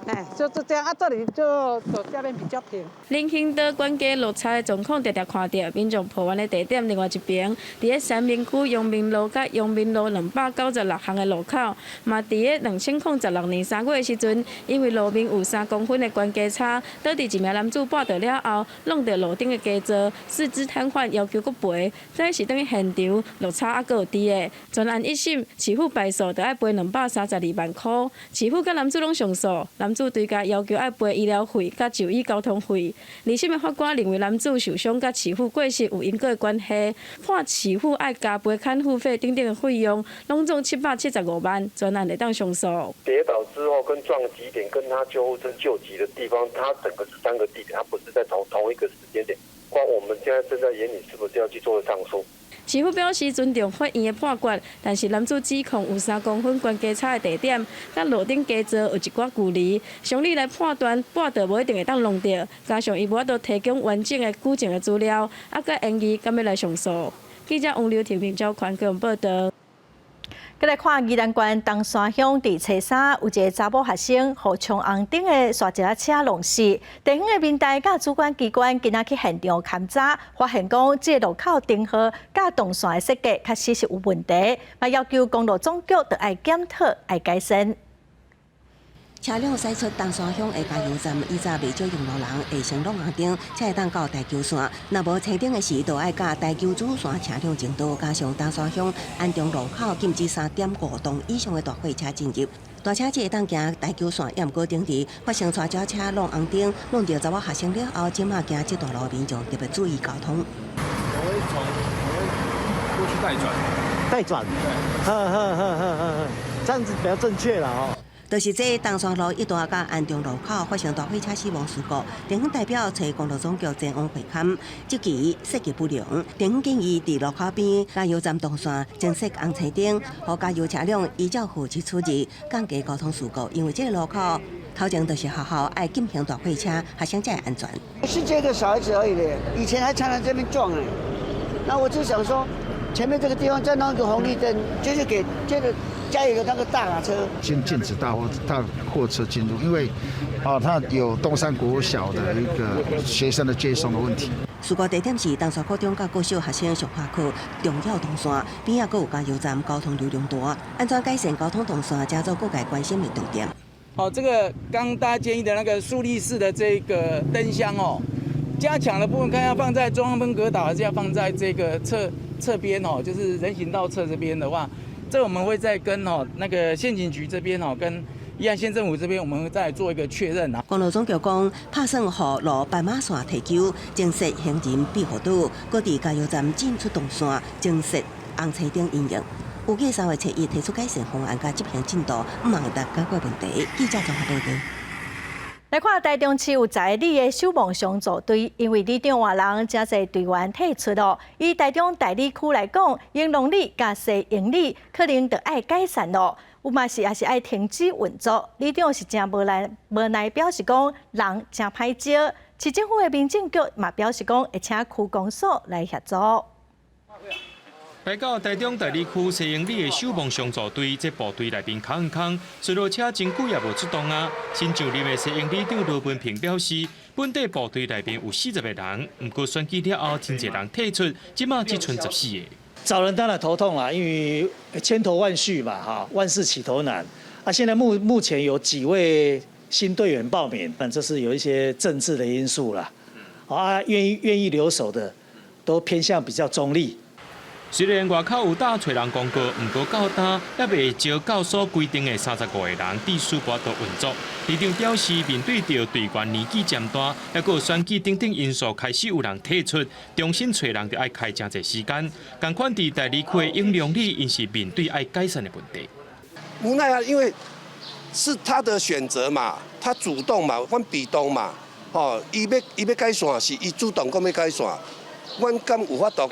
哎，就是這樣啊，這裡就走下面比較平。人行道懸低落差的狀況，常常看著民眾抱怨的地點。另外一邊，佇咧三民區陽明路佮陽明路296巷的路口，嘛佇咧2016年3月的時陣，因為路面有3公分的懸低差，導致一名男子跋倒了後，挵著路頂的基座，四肢癱瘓，要求閣賠。這是等於現場落差猶閣有佇的。全案一審，市府敗訴，著愛賠232萬箍。市府佮男子攏上訴，男子追加要求愛賠醫療費佮就醫交通費。二審的法官認為男子受傷佮飼婦過失有因果的關係，判飼婦愛加賠看護費等等的費用，攏總775萬，全案會當上訴。跌倒之後跟撞擊點跟他救護車救急的地方，他整個是三個地點，他不是在同一個時間點。光我們現在正在研擬是不是要去做上訴。市府表示尊重法院的判決，但是男子指控有3公分懸低差的地點，佮路頂基座有一寡距離，常理來判斷，跋倒無一定會當弄著，加上伊無法度提供完整的舉證的資料，猶閣研議敢欲來上訴。記者王劉婷平招寬報道。閣來看宜蘭縣東山鄉，佇初三有一个查某學生，予衝紅燈的沙石仔車弄死。地方的民代佮主管機關今仔去現場勘查，發現講這个路口燈號佮動線的設計確實是有問題，嘛要求公路總局著愛檢討、愛改善。車輛駛出東山鄉的加油站，以早袂少用路人會先挵紅燈，才會當到台九線。若無青燈的時，就愛佮台九主線車輛爭道。加上東山鄉安中路口禁止3.5噸以上的大貨車進入，大車只會當行台九線，也毋過頂佇發生柴車車挵紅燈，弄著查某學生了後，這馬驚這段路民眾特別注意交通。我會從我會過去帶轉，帶轉，對，呵呵呵呵呵，這樣子比較正確啦哦。就是這東山路一段佮安中路口發生大貨車死亡事故，地方代表揣公路總局前往會勘，質疑設計不良。地方建議佇路口邊加油站動線增設紅青燈，予加油車輛依照號誌出入，降低交通事故。因為這個路口頭前就是學校，愛禁行大貨車，學生才會安全。是這個小孩子而已咧，以前還常常這邊撞咧。那我就想說，前面這個地方再弄一個紅綠燈，就是給這個。加油的那個大卡車，先禁止大貨車進入，因為啊，它有東山國小的一個學生的接送的問題。事故地點是東山國中佮國小學生上下課重要動線，邊仔閣有加油站，交通流量大，按怎改善交通動線，成做各界關心的重點。好，這個剛大家建議的那個豎立式的這個燈箱哦，加強的部分，看要放在中央分隔島，還是要放在這個側邊哦，就是人行道側這邊的話。這我們會再跟哦那個縣警局這邊哦，跟宜蘭縣政府這邊，我們會再做一個確認啊。公路總局講，拍算予路斑馬線提供，增設行人庇護島，閣佇加油站進出動線增設紅青燈應用。預計3月初1提出改善方案，佮執行進度，毋望會當解決問題。記者綜合報導。來看台中市有十个里的守望相助隊，因為里長換人，誠濟隊員退出咯。以台中大里區來講，永隆里佮西營里可能著愛解散咯，有嘛是也是愛停止運作。里長是誠無奈，無奈表示講人誠歹招。市政府的民政局嘛表示講會請區公所來協助。來到台中大里區西營里的守望相助隊，這部隊內面空空，巡邏車真久也無出動啊。新上任的西營里長羅文平表示，本地部隊內面有40個人，毋過選舉了後，真濟人退出，這馬只賰14個。找人當然頭痛啦，因為千頭萬緒嘛，哈，萬事起頭難。啊，現在目前有幾位新隊員報名，但這是有一些政治的因素啦。啊，願意留守的，都偏向比較中立。雖然外口有打揣人公告，毋過到今猶未招到所規定的35個人，致使無法度運作。里長表示，面對著隊員年紀漸大，猶閣有選舉等等因素，開始有人退出，重新揣人就愛開誠濟時間。仝款佇大里區的永隆里，𪜶是面對愛解散的問題。無奈啊，因為是他的選擇嘛，他主動嘛，阮被動嘛，吼，伊欲解散是伊主動講欲解散。阮敢有法度？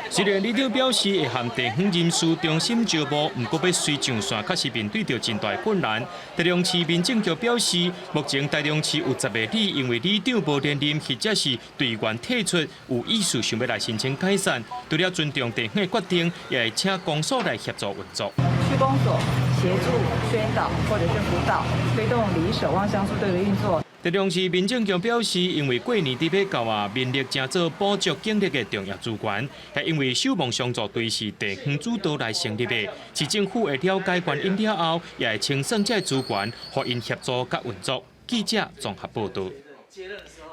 雖然里長表示會和地方人士重新招募，毋過欲隨上線，確實面對著真大困難。台中市民政局表示，目前台中市有10個里，因為里長無連任或者是隊員退出，有意思想欲來申請解散。除了尊重地方的決定，也會請公所來協助運作。區公所協助宣導或者是輔導，推動里守望相助隊的運作。台中市民政局表示，因為過年佇欲到啊，民力成做補足警力的重要資源，也因為守望相助隊是地方主導來成立的，市政府會了解原因了後，也會清算這個資源，予𪜶協助佮運作。記者綜合報導。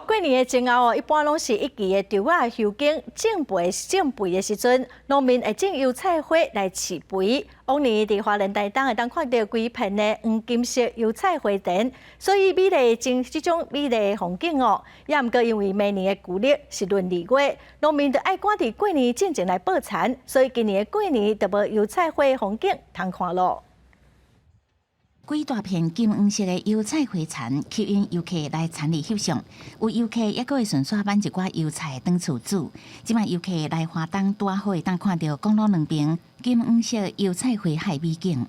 過年的前後哦，一般攏是一季的稻仔收耕種肥種肥的時陣，農民會種油菜花來飼肥。往年佇花蓮台東會當看著規片的黃金色油菜花田，所以美麗真這種美麗的風景哦。也毋過因為明年的舊曆是閏二月，農民就愛趕佇過年進前來報田，所以今年的過年就無油菜花風景通看囉。規大片金黃色的油菜花田，吸引遊客來田裡翕相。有遊客猶閣會順紲挽一寡油菜轉厝煮。這擺遊客來花東，拄好會當看著公路兩邊金黃色油菜花海美景。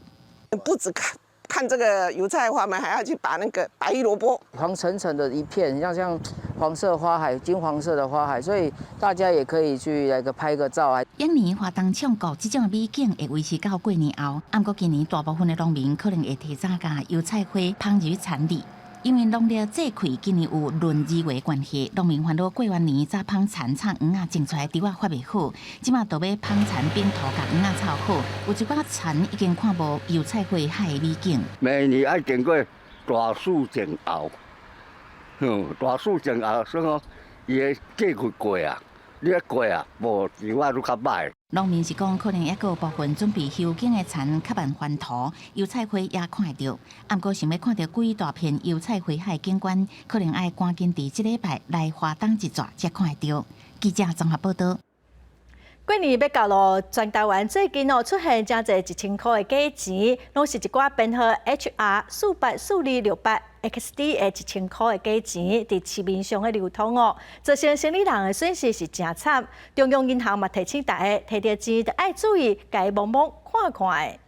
不止看看這個油菜花嘛，還要去拔那個白蘿蔔。黃橙橙的一片，像黃色花海、金黃色的花海，所以大家也可以去來個拍個照啊。往年花東唱國這種美景會維持到過年後，毋過今年大部分的農民可能會提早共油菜花捧入田裡，因為農曆節氣今年有閏二月關係，農民煩惱過完年才捧田插黃仔種出來稻仔發袂好，這馬就欲捧田扁土共黃仔湊好，有一寡田已經看無油菜花海的美景。明年愛經過大暑前後，大暑前後，所以講伊的節氣過啊，你一過啊，無稻仔愈較䆀。農民是講，可能猶閣有部分準備收耕的田較慢翻土，油菜花也看會著。毋過想欲看著規大片油菜花海景觀，可能愛趕緊佇這禮拜來花東一轉才看會著。記者綜合報導。過年欲到囉，全台灣最近哦出現誠濟一千箍的假錢，攏是一寡編號 HR 484268 XD 的一千箍的假錢，佇市面上的流通哦，造成生理人的損失是誠慘。中央銀行嘛提醒大家，提著錢著愛注意，共伊摸摸看看的。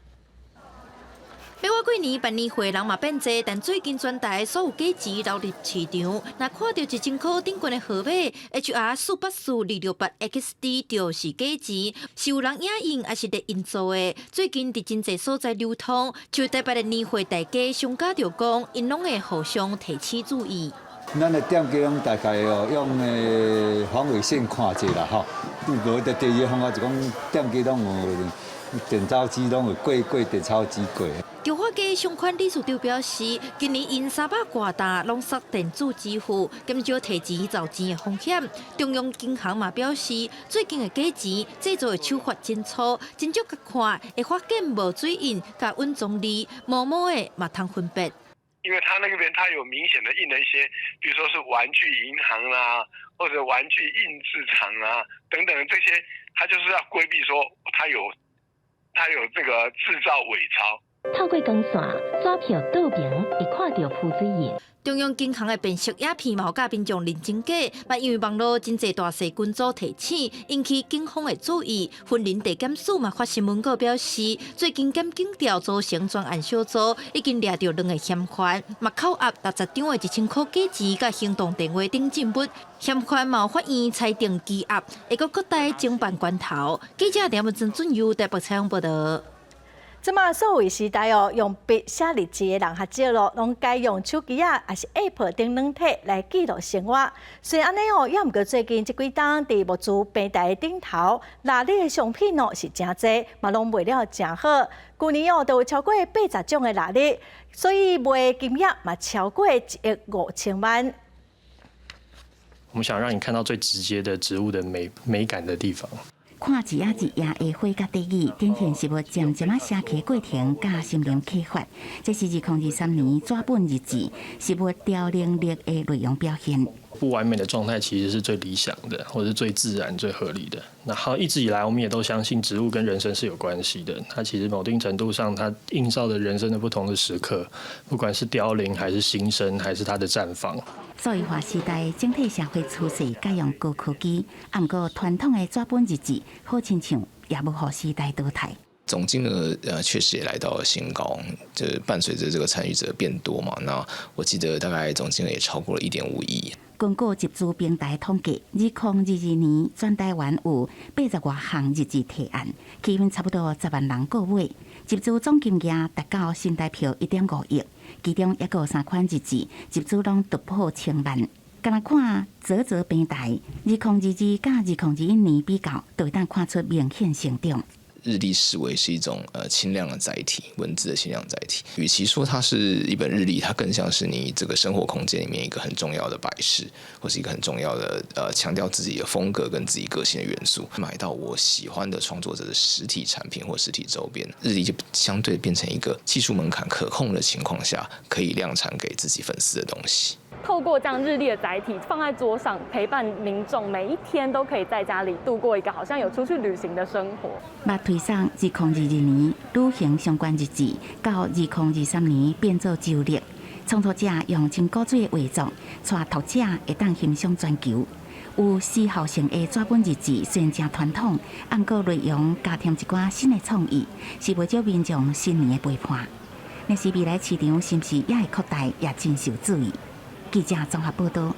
欲倚過年辦年貨人嘛變濟，但最近全台所有假錢流入市場，若看著一千箍頂懸的號碼 HR 484268 XD 就是假錢，是有人影印抑是咧印做的？最近佇真濟所在流通，像台北的年貨大街商家就講，𪜶攏會互相提醒注意。咱的店家攏大概哦用的防偽線看者啦吼，無的第二個方法就講店家攏有點鈔機，攏有過過點鈔機過。中華街商圈理事長表示，今年𪜶300外單攏煞電子支付，減少提錢漏錢的風險。中央銀行嘛表示，最近的假錢製作的手法真粗，真少共看會發現無水印、佮隱藏字，模模的嘛通分辨。因為他那邊他有明顯的印了一些，比如說是玩具銀行啦，或者玩具印製廠啊等等這些，他就是要規避說他有這個製造偽鈔。透過光線，紙票倒爿會看著浮水印。中央銀行的辨識影片嘛，予共民眾認真假，嘛因為網路真濟大細群組提醒，引起警方的注意。雲林地檢署嘛發新聞稿表示，最近檢警調組成專案小組，已經掠著兩个嫌犯，嘛扣押60張的一千箍假錢、佮行動電話等證物。嫌犯嘛予法院裁定羈押，會閣擴大偵辦關頭。記者梁文珍俊佑台北採訪報導。這馬數位時代哦，用筆寫日誌的人較少囉，攏改用手機仔，抑是 App 等軟體來記錄生活。雖然按呢哦，猶毋過最近這幾冬佇募資平台頂頭，臘肉的商品哦是誠濟，嘛攏賣了誠好。舊年哦，就有超過80種的臘肉，所以賣金額嘛超過1億5千萬。我們想讓你看到最直接的植物的美感的地方。看一頁一頁的花佮底語，展現植物漸漸仔寫起過程佮心靈啟發。這是2023年紙本日誌植物凋零力的內容表現。不完美的狀態其實是最理想的，或者是最自然、最合理的。然後一直以來，我們也都相信植物跟人生是有關係的。它其實某定程度上，它映照的人生的不同的時刻，不管是凋零，還是新生，還是它的綻放。數位化時代，整體社會趨勢改用高科技，毋過傳統的紙本日誌，好親像也無予時代淘汰。總金額確實也來到了新高，就伴隨着這個參與者變多嘛。那我記得大概總金額也超過了1.5億。根據集資平台統計，2022年全台灣有80外項日誌提案，吸引差不多10萬人購買。集資總金額達到新台票1.5億，其中猶閣有三款日誌集資攏突破千萬。敢若看嘖嘖平台，2022佮2021年比較，就會當看出明顯成長。日曆視為是一種輕量的載體，文字的輕量載體。與其說它是一本日曆，它更像是你這個生活空間裡面一個很重要的擺飾，或是一個很重要的強調自己的風格跟自己個性的元素。買到我喜歡的創作者的實體產品或實體周邊，日曆就相對變成一個技術門檻可控的情況下，可以量產給自己粉絲的東西。透過這樣日曆的載體放在桌上，陪伴民眾每一天都可以在家裡度過一個好像有出去旅行的生活。捌推送2022年旅行相關日誌，到2023年變做週曆。創作者用真古錐的畫作，帶讀者會當欣賞全球。有時效性的紙本日誌雖然誠傳統，毋過內容加添一寡新的創意，是袂少民眾新年的陪伴。若是未來市場是毋是也會擴大，也真受注意。記者綜合報道。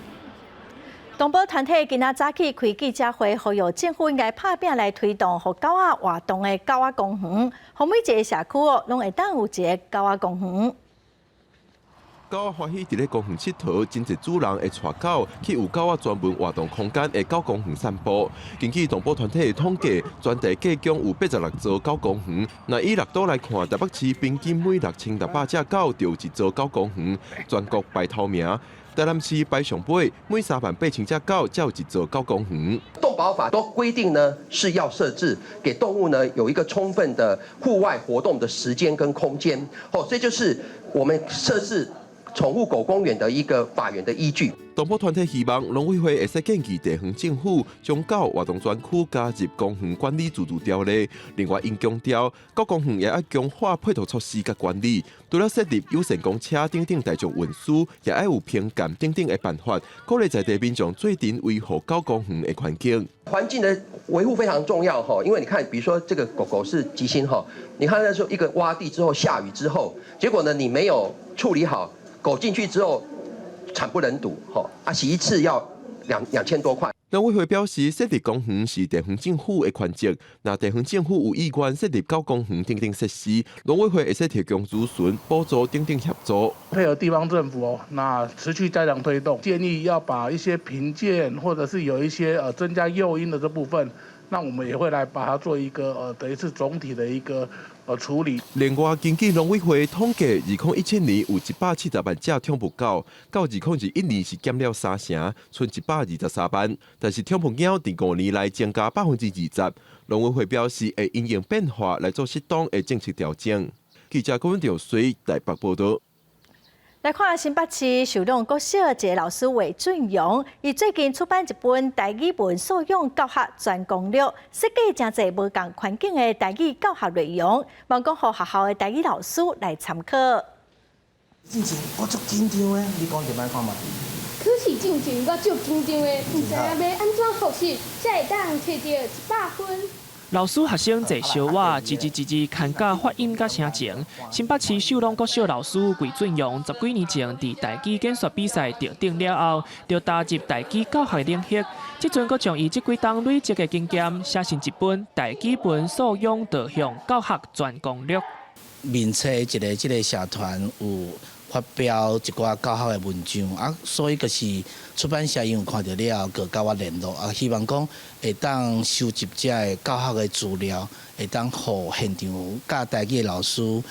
動保團體今仔早起開記者會，呼籲政府應該拍拚來推動，予狗仔活動的狗仔公園，予每一个社區哦，攏會當有一个狗仔公園。狗仔歡喜佇咧公園𨑨迌，真濟主人會帶狗去有狗仔專門活動空間的狗公園散步。根據動保團體的統計，全台計共有86座狗公園。若以六都來看，台北市平均每6600隻狗就有一座狗公園，全國排頭名。台南市排上尾，每3萬8千隻狗才有一座狗公園。動保法都規定呢，是要設置給動物呢有一個充分的戶外活動的時間跟空間。哦，這就是我們設置寵物狗公園的一個法源的依據。動保團體希望農委會會使建議地方政府將狗活動專區加入公園管理自治條例。另外，𪜶強調狗公園也愛強化配套措施佮管理，除了設立友善公車等等大眾運輸，也愛有評鑑等等的辦法，鼓勵在地民眾做陣維護狗公園的環境。環境的維護非常重要哈，因為你看，比如說這個狗狗是吉星哈，你看那時候一個窪地之後下雨之後，結果呢你沒有處理好，狗進去之後慘不忍睹，吼啊洗一次要2000多塊。農委會表示，設立公園是地方政府的權責。若地方政府有意願設立狗公園等等設施，農委會會使提供諮詢、補助等等協助。配合地方政府哦，那持續加強推動，建議要把一些評鑑或者是有一些增加誘因的這部分，那我們也會來把它做一個等於是總體的一個處理。另外，根據農委會統計，2017年有170萬隻寵物狗，到2021年是減了三成，賰123萬。但是寵物貓佇5年內增加20%。農委會表示，會因應變化來做適當的政策調整。記者郭文兆水台北報道。來看新北市秀朗國小一个老師韋俊榮，伊最近出版一本台語文素養教學全攻略，設計誠濟無仝環境的台語教學內容，望講予學校的台語老師來參考。進前我足緊張的，你講一擺看覓。可是進前我足緊張的，毋知影欲按怎複習，才會當摕著100分。老師學生坐相倚，吱吱吱吱牽教發音佮聲情。新北市秀朗國小老師韋俊榮十幾年前佇台語演說比賽得獎了後，就投入台語教學領域。這陣閣將伊這幾冬累積的經驗寫成一本台語文素養導向教學全攻略。面冊一个這个社團有發表一寡教學的文章啊，所以就是出版社𪜶有看著了後，閣佮我聯絡啊，希望講會當收集這个教學的資料，會當予現場教台語的老師，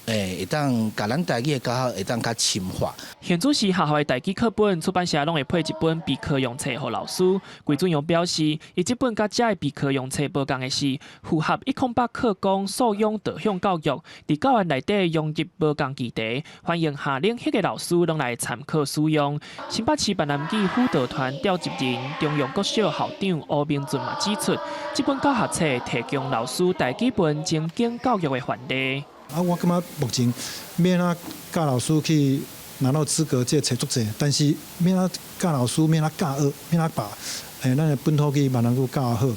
會當共咱台語的教學會當較深化。現主時學校的台語課本，出版社攏會配一本備課用冊予老師。韋俊榮表示，伊這本佮遮的備課用冊無仝的是，符合108課綱素養導向教育，佇教案內底融入無仝議題，歡迎下領域的老師攏來參考使用。新北市閩南語輔導團召集人中陽國小校長吳明俊嘛指出，這本教學冊提供老師台語文情景教育的範例。啊，我感覺目前欲按怎教老師去拿到資格，這個冊足濟，但是欲按怎教老師，欲按怎教學，欲按怎把咱的本土語閩南語教好，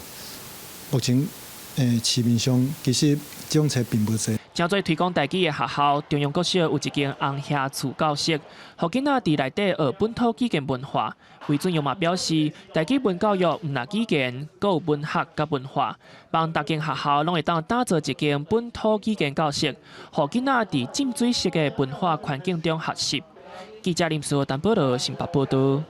目前市面上其實這種冊並無濟。誠濟推廣台語的學校，中陽國小有一間紅瓦厝教室，予囡仔佇內底學本土語言文化。韋俊榮嘛表示，台語文教育毋但語言，閣有文學佮文化，幫逐間學校攏會當打造一間本土語言教室，予囡仔佇浸水式的文化環境中學習。記者林思豪、陳保羅新北報道。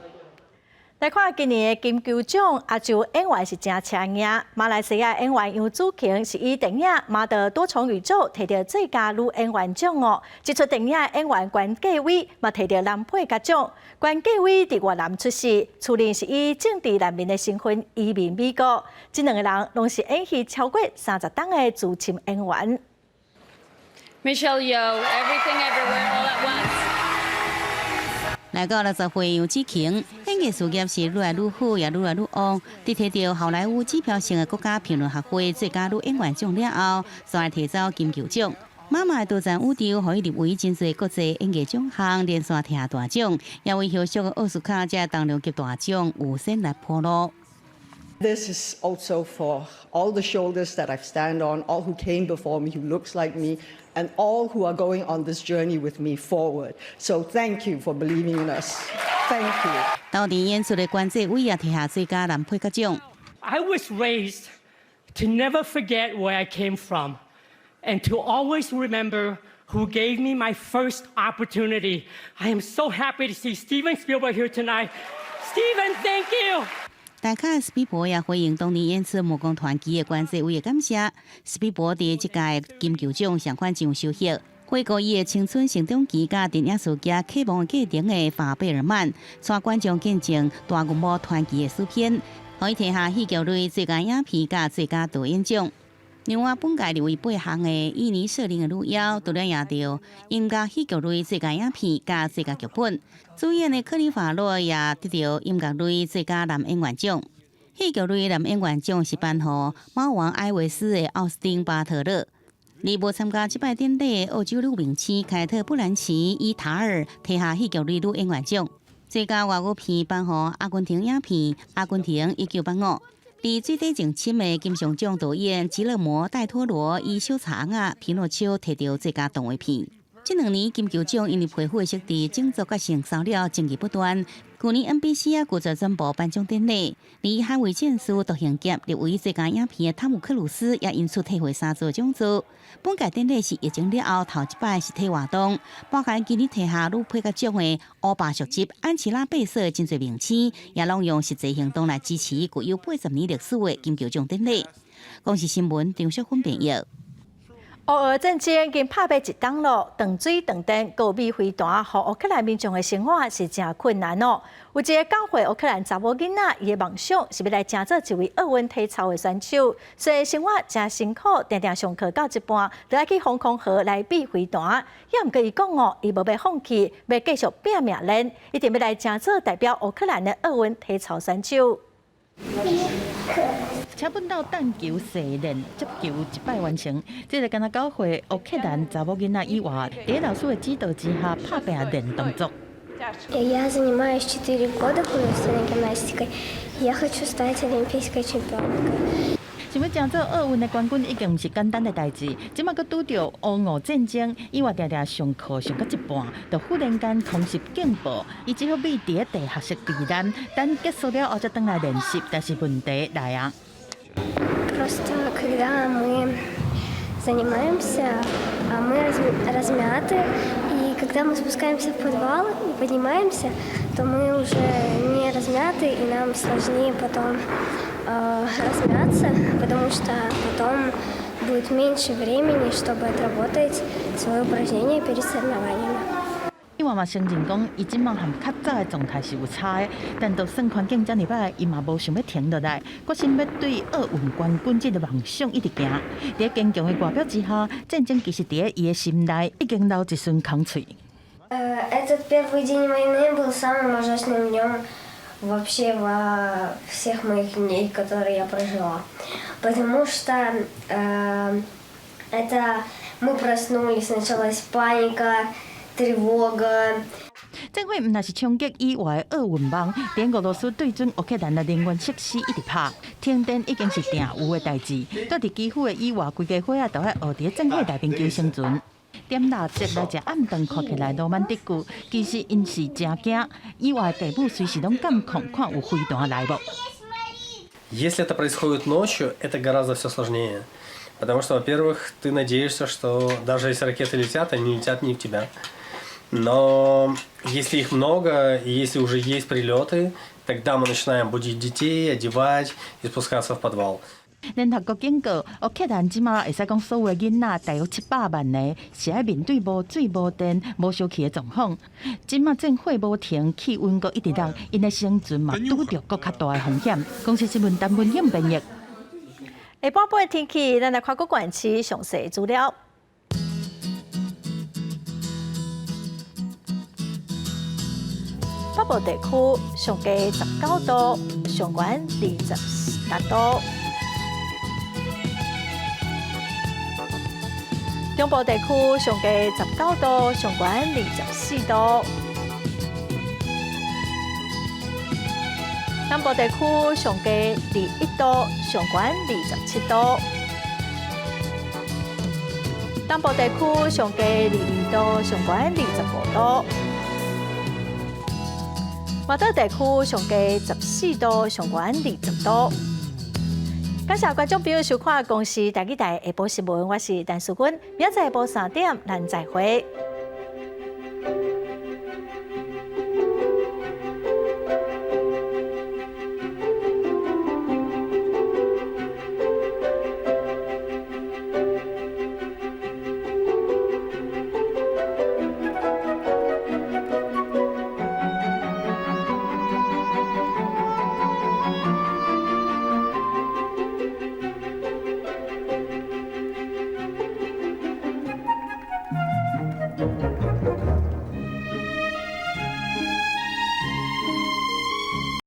來看今年的金球獎，亞洲演員是誠車贏。馬來西亞演員楊紫瓊是以電影《媽的多重宇宙》提著最佳女演員獎哦。這齣電影演員關繼威嘛提著男配角獎。關繼威佇越南出世，厝裡是以政治難民的身份移民美國。這兩個人攏是演戲超過30冬的資深演員。 Michelle Yeoh, Everything Everywhere All at Once。來到60歲楊紫瓊，演藝事業是愈來愈好，也愈來愈旺。佇提著好萊塢指標性的國家評論學會最佳女演員獎了後，煞來提走金球獎。媽媽的多重宇宙，予伊入圍真濟國際演藝獎項，連續提下大獎，也為後續的奧斯卡這重量級大獎預先來鋪路。 This is also for all the shoulders that I've stand on, all who came before me, who looks like me, and all who are going on this journey with me forward. So thank you for believing in us. Thank you. 當年演出的關繼威也提下最佳男配角獎。 I was raised to never forget where I came from and to always remember who gave me my first opportunity. I am so happy to see Steven Spielberg here tonight. Steven, thank you. 大咖史匹柏也回應當年演出《魔宮傳奇》的關繼威的感謝。史匹柏佇這屆金球獎上款真有收穫，回顧伊的青春成長期佮電影事業啟蒙過程的法貝爾曼，帶觀眾見證大銀幕傳奇的詩篇，予伊提下戲劇類最佳影片佮最佳導演獎。另外，本屆入圍八項的伊尼舍林的女妖，除了贏著音樂戲劇類最佳影片佮最佳劇本，主演的柯林法洛也得著音樂類最佳男演員獎。戲劇類男演員獎是頒予貓王艾維斯的奧斯汀巴特勒。而無參加這擺典禮的澳洲女明星凱特布蘭奇伊塔爾提下戲劇類女演員獎。最佳外語片頒予阿根廷影片《阿根廷1985》。佇水底情深的金像獎導演吉勒摩·戴托羅以小賊仔皮諾丘提著最佳動畫片。這兩年金球獎因為皮膚的設置、種族佮性騷擾爭議不斷。去年 NBC 也拒絕轉播頒獎典禮，而《捍衛戰士》獨行俠入圍最佳影片的湯姆克魯斯也因此退回三座獎座。本屆典禮是疫情了後頭一擺實體活動，包含今年提下女配角獎的烏白續集安琪拉貝瑟真濟明星，也攏用實際行動來支持具有80年歷史的金球獎典禮。公視新聞張淑芬編譯。烏俄戰爭已經拍欲一冬咯，斷水斷電、高美飛彈，予烏克蘭民眾的生活是誠困難哦。有一個9歲烏克蘭查某囡仔，伊的夢想是欲來成做一位奧運體操的選手。雖然生活誠辛苦，定定上課到一半，就愛去防空壕來避飛彈。也毋過伊講哦，伊無欲放棄，欲繼續拼命練，一定欲來成做代表烏克蘭的奧運體操選手。車本鬥彈球、射練、接球一擺完成，這个敢若9歲烏克蘭查某囡仔以外，佇老師的指導之下，拍拚練動作。 Я занимаюсь 4 года художественной гимнастикой. Я хочу стать олимпийской чемпионкой. 想欲成做奧運的冠軍已經毋是簡單的代誌，這馬閣拄著烏俄戰爭，以外定定上課上到一半，就忽然間空襲警報，伊只好秘佇咧地下室避難，等結束了後才轉來練習，但是問題來啊。 Просто когда мы занимаемся, мы размяты, и когда мы спускаемся в подвал и поднимаемся, то мы уже не размяты, и нам сложнее потом размяться, потому что потом будет меньше времени, чтобы отработать свое упражнение перед соревнованиями. 伊嘛承認講，伊這馬和較早的狀態是有差的，但就算環境遮爾歹，伊嘛無想欲停落來，決心欲對奧運冠軍這个夢想一直行。佇堅強的外表之下，戰爭其實佇咧伊的心內已經留一寸空喙。 Этот первый день войны был самым ужасным днем вообще во всех моих дней, которые я прожила. Потому что это мы проснулись, началась паника, тревога. 戰火毋但是衝擊以外的奧運夢，連俄羅斯對準烏克蘭的能源設施一直拍，停電已經是定有的代誌。蹛佇基輔的以外，規家伙仔都愛學佇戰火內面求生存。點蠟燭來食暗頓，看起來羅曼蒂克，其實𪜶是誠驚。以外父母隨時攏監控，看有飛彈來無。 Если это происходит ночью, это гораздо все сложнее. Потому что, во-первых, ты надеешься, что даже если ракеты летят, они летят не в тебя. Но если их много, и если уже есть прилеты, тогда мы начинаем будить детей, одевать и спускаться в подвал. 聯合國警告，烏克蘭這馬會使講所有囡仔大約700萬个，是愛面對無水、無電、無燒氣的狀況。這馬戰火無停，氣溫閣一直落，𪜶的生存嘛拄著閣較大的風險。公視新聞陳文勇編譯。下半晡天氣，咱來看各縣市詳細資料。北部地區上低19度，上懸28度。中部地區上低19度，上懸24度。南部地區上低21度，上懸27度。東部地區上低22度，上懸25度。外島地區上低14度，上懸20度。感謝觀眾朋友收看《公視台語台》下晡新聞，我是陳淑君，明仔載下晡3點，咱再會。